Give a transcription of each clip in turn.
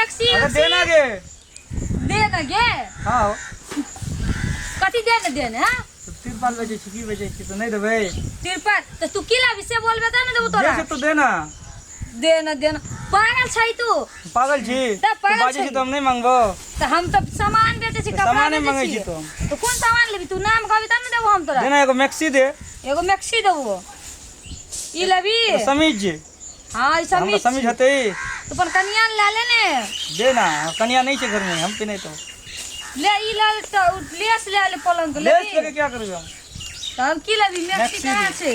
Maxi अरे उक्सी। दे ना गे दे ना गे हाँ कथी दे ना दे ना हाँ? तो तिरपाल बेचै छी की बेचै छी तो नहीं देबै तिरपाल तऽ तू की लाबी से बोलबे तब ने देबो तोरा जे छै तो दे ना दे ना दे ना पागल छै तू पागल छी तऽ तू पागल बाजै छी छै। तऽ हम नहि मांगबो तऽ हम तऽ सामान बेचै छी तऽ कपड़ा सामाने बेचै मांगै छी छी तो। तऽ कोन सामान लेबी तू नाम कहबी तब ने देबो हम तोरा दे ना एगो मैक्सी दे एगो मैक्सी देबो ई लेबी एगो समीज जे हाँ ई हमरा समीज समीज हेतै तू अपन कनिया ले ले ने दे ना कनिया नहीं छै घर में हम पिन्है तो ले ई ले ले तऽ उ लेस ले ले पलंग के लेस लेबी लेके क्या करबै हम तऽ हम की लेबी मैक्सी मैक्सी कहाँ दे। छै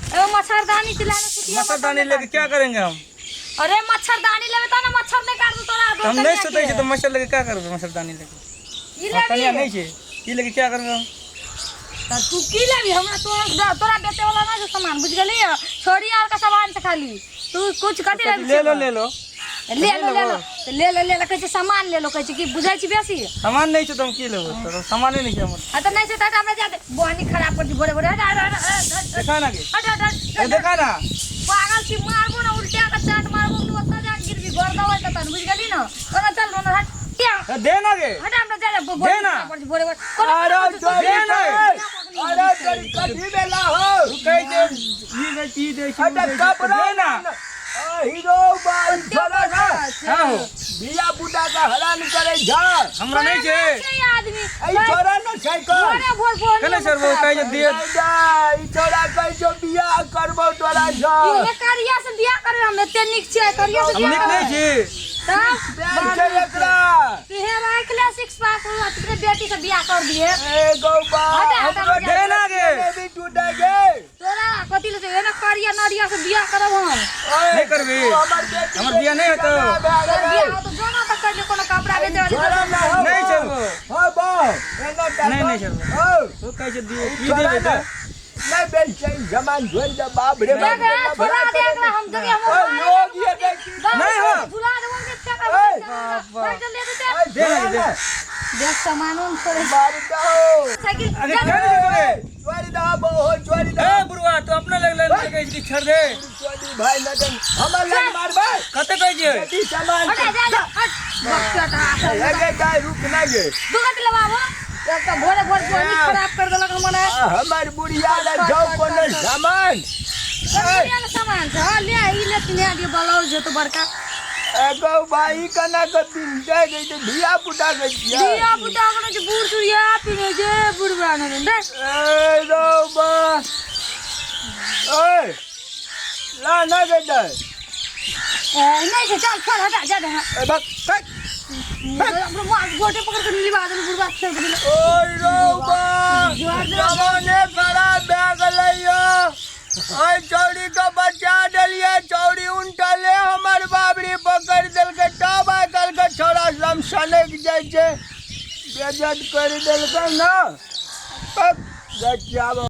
एगो मच्छरदानी चला ले सुतिया मच्छरदानी लेके क्या करेंगे हम अरे मच्छरदानी लेबे तब ने मच्छर नहीं काटतो तोरा तो हम नहीं सुतै छी तऽ मच्छर लेके क्या करबै मच्छरदानी लेके ई हमरा कनिया लेबी नहीं छै ई लेके क्या करबै हम तऽ तू की लेबी हमरा तोरा तोरा बेचे वाला ना छै सामान बुझ गेली छोड़ी आर का सामान छै खाली तू कुछ कथी लेबी ले लो ले लो ले लो ले लो तऽ ले लो ले लो कहै छै सामान ले लो कहै छै कि बुझै छी बेसी सामान नहीं छै तऽ हम की लेबै तोरा सामाने नहीं छै हमर आ तऽ नहि छै तऽ हमरा जा दे बोहनी खराब कर दी भोरे भोरे हट हट हट हट हट देखा ना के हट हट हट ए, देखा ना पागल छी मारबो ना उल्टा के चाट मारबो तू ओतऽ जा के गिरबी घर दवाई तऽ तन बुझ गेली ना ओना चल ओना हट ए, दे ना गे हट हमरा जा दे दे ना। भोरे भोरे अरे दे ना अरे तोरी कथी भेला हो तू कहै छै ई दै छी ई दै छी उ अरे दै छी, कपड़ा दे ना हीरो बाल छोड़ा ना हाँ हो बिया बुटा का हरान करे झा हमरा नहीं छै आदमी ई छोड़ा ना साइकिल भोरे भोर भोर केना सर वो कहै छै दे ई छोड़ा कहै जो बिया करबो तोरा झा ये करिया से बियाह करे हम एते नीक छियै करिया से हम बियाह नीक नहीं छी तब बैठ छै एकरा तुहे राख ले सिक्स पास हो तोरे बेटी से बियाह कर दिए ए गौबा हटा, हटा, हमरो दे ना गे भी टूटे गे तोरा कथी ले एना करिया नरिया से बियाह करब हम नहीं करबी। हमर बेटी हमर बियाह नहीं हेतौ। तोर बियाह हो तो जो ना तक कर ले कोनो कपड़ा बेचे वाली छोड़ा ना हो नहीं चलबो। हां बा एना टाका नहीं, नहीं चलबो। हो तू कहै छै दे की छोड़ा देबै ना। तऽ नहीं बेच जमान झोल दे बाप रे दे दे छोड़ा दे एकरा हम जगह हम ओ लोग ये देखी नहीं हो। झुला देबो के चक्कर ए, बाप ले दे दे ना दे देख सामान उन छोड़े मार दो साइकिल अरे जा क्या नहीं देबै चोरी दो बहु चोरी दो ए बुढ़वा तू अपने लग लग कहै छै कि छोड़ दे चोरी भाई लगन हमर लग मारबै कते कहै छियै बेटी सामान हट जा जा हट बकचोट लगे जाय रुक ना गे दुगत लवाबो एक तऽ भोरे भोर बोनी खराब कर देलक हमर हमर बुढ़िया ले जाओ कोनो सामान बुढ़िया ले सामान छै हाँ ले ई ले तीन दियो ब्लाउज हेतो बड़का एगो भाई कना के पिनते गई तो धिया पुता के छियै धिया पुता के जे बूढ़ सुढ़िया पिन्हे छै बुढ़बा ने रे ए रौ बा ए ला ना गे दे नहीं छै चल चल हटा जा दे ए बक बक हमरो मार गोटे पकड़ के नीली बादल बुढ़बा छोड़ देलक ओय रौ बा जमाने खराब भए गेलै यौ ओहि चौड़ी के बचा देलियै चौड़ी उनटले हमर बाबरी पकड़ि देलकै तब आइ काल्हिके छौड़ा सब सनकि जाइ छै बेइज्जत करि देलकै ने तब बच्चा।